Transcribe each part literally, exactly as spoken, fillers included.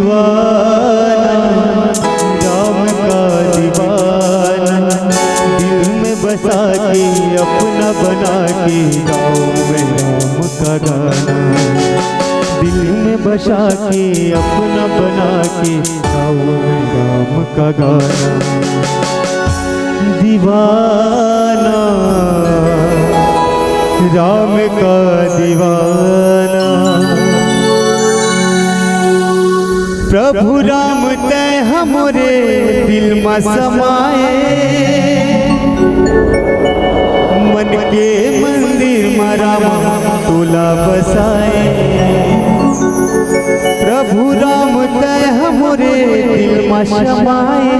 दीवाना, राम का दीवाना, दिल में बसा के, अपना बना के, गाँव में राम का गाना। दिल में बसा के, अपना बना के, गाँव में राम का गाना। दीवाना, राम का दीवाना। प्रभु राम तैं हमरे दिल म समाए, मन के मंदिर म राम तोला बसाए। प्रभु राम तैं हमरे दिल म समाए,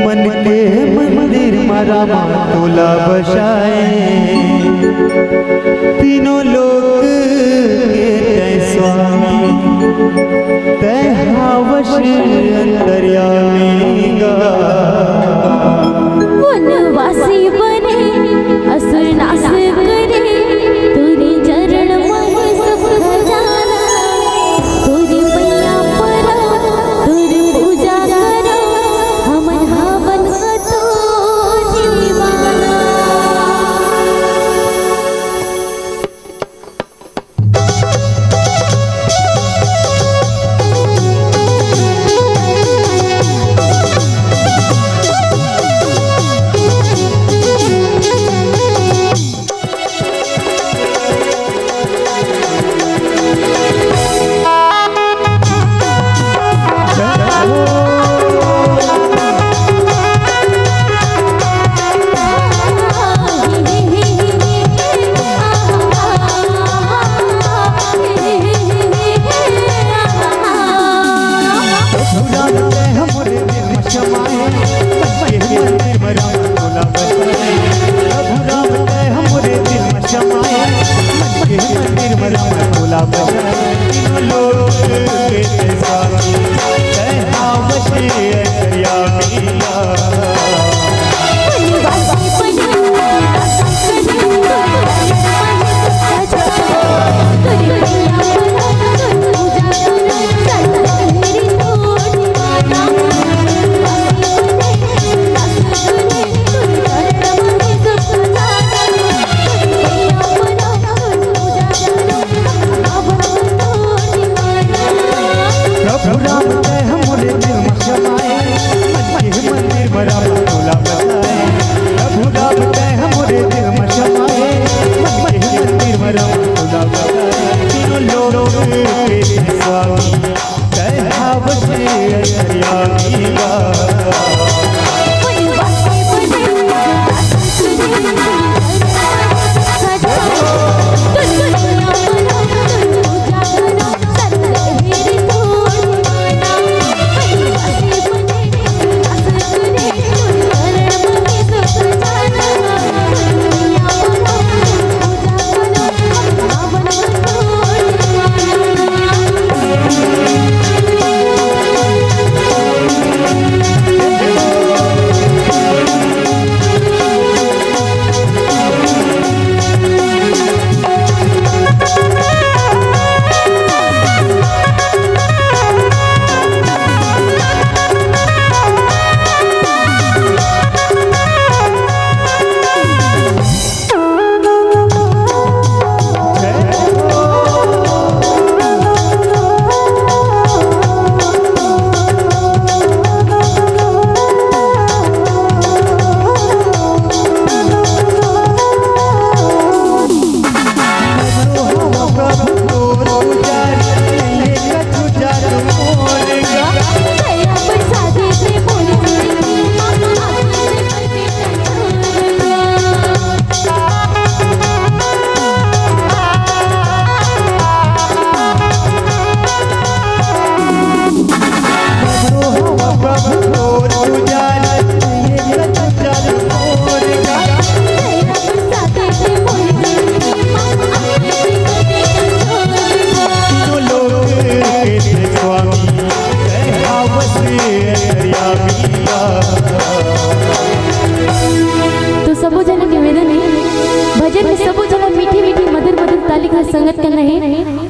मन के मंदिर म राम तोला बसाए। तीनों लोक के तैं स्वामी, तैं हावस अंतर्यामी गा। वनवासी बने असुर नाश करे, तोरे चरण में सब खजाना। तोरे पैया परो, तोरे पूजा करो, हमन हवन कतो दीवाना।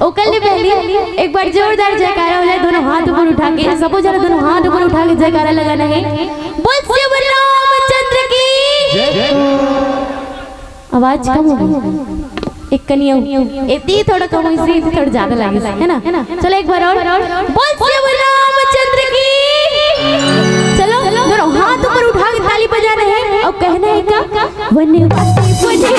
ओकर ले पहली एक बार जोरदार जयकारा हो जाए, दोनों हाथ ऊपर उठा के, सबो जन दोनों हाथ ऊपर उठा के जयकारा लगाना है। बोल सियावर रामचंद्र की। आवाज कम हो गई, एक कनी अउ, एती थोड़ा कम होइस, एती थोड़ा ज्यादा लागिस, है ना? चलो एक बार और, बोल सियावर रामचंद्र की। चलो दोनों हाथ ऊपर उठा के ताली बजाना है और कहना है क्या? वनवासी बने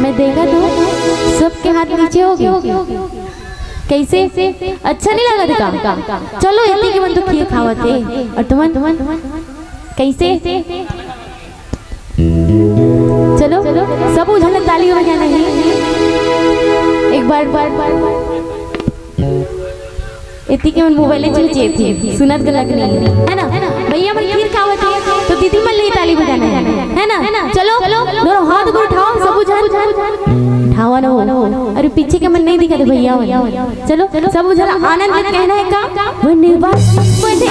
मैं देखा तो सबके हाथ नीचे हो गए। कैसे? अच्छा नहीं लगा था का? चलो, इतनी के मन तो खीर खावत है। और तुमन, तुमन कैसे? चलो, सब उझल ताली हो जाना है। एक बार, बार, बार। इतनी के मन मोबाइल चीजे थी, सुनत गलत नहीं, है ना? भैया मन खीर खावत है, तो दीदी मन ले ताली बजाना है, है ना? चलो, दोनों हाथ को उठाओ, सब उझल। उठावा ना हो। अरे, पीछे के मन नहीं दिखा दे भैया मन। चलो, सब उझल आनंद में कहना है का? वनवासी बने।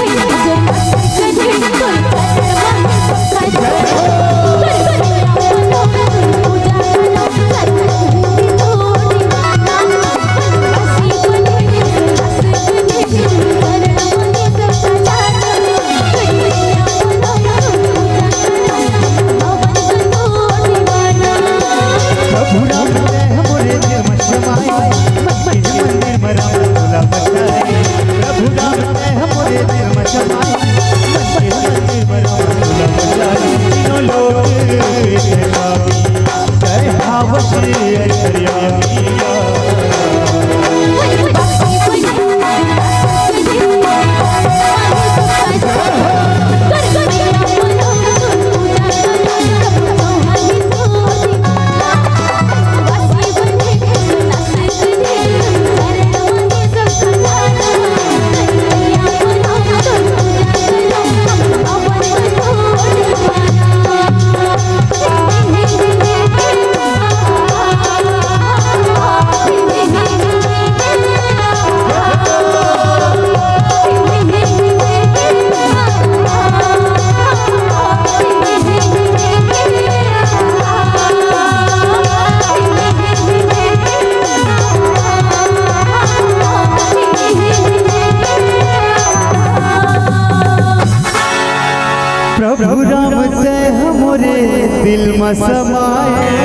प्रभु राम तैं ह मोरे दिल म समाए,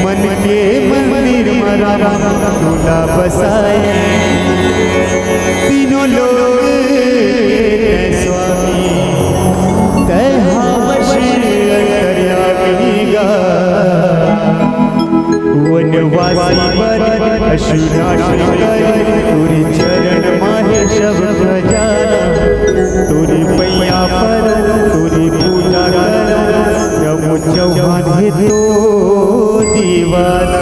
मन के मंदिर म राम तोला बसाए। तीनों लोक के तैं स्वामी, तैं हवस अंतर्यामी गा। वनवासी बने अशुनाशी करे, तोरे चरण माहे सब खजाना। तोरे पैया पर तोरे पूजा करो, प्रभु चौहान हे तो दीवाना।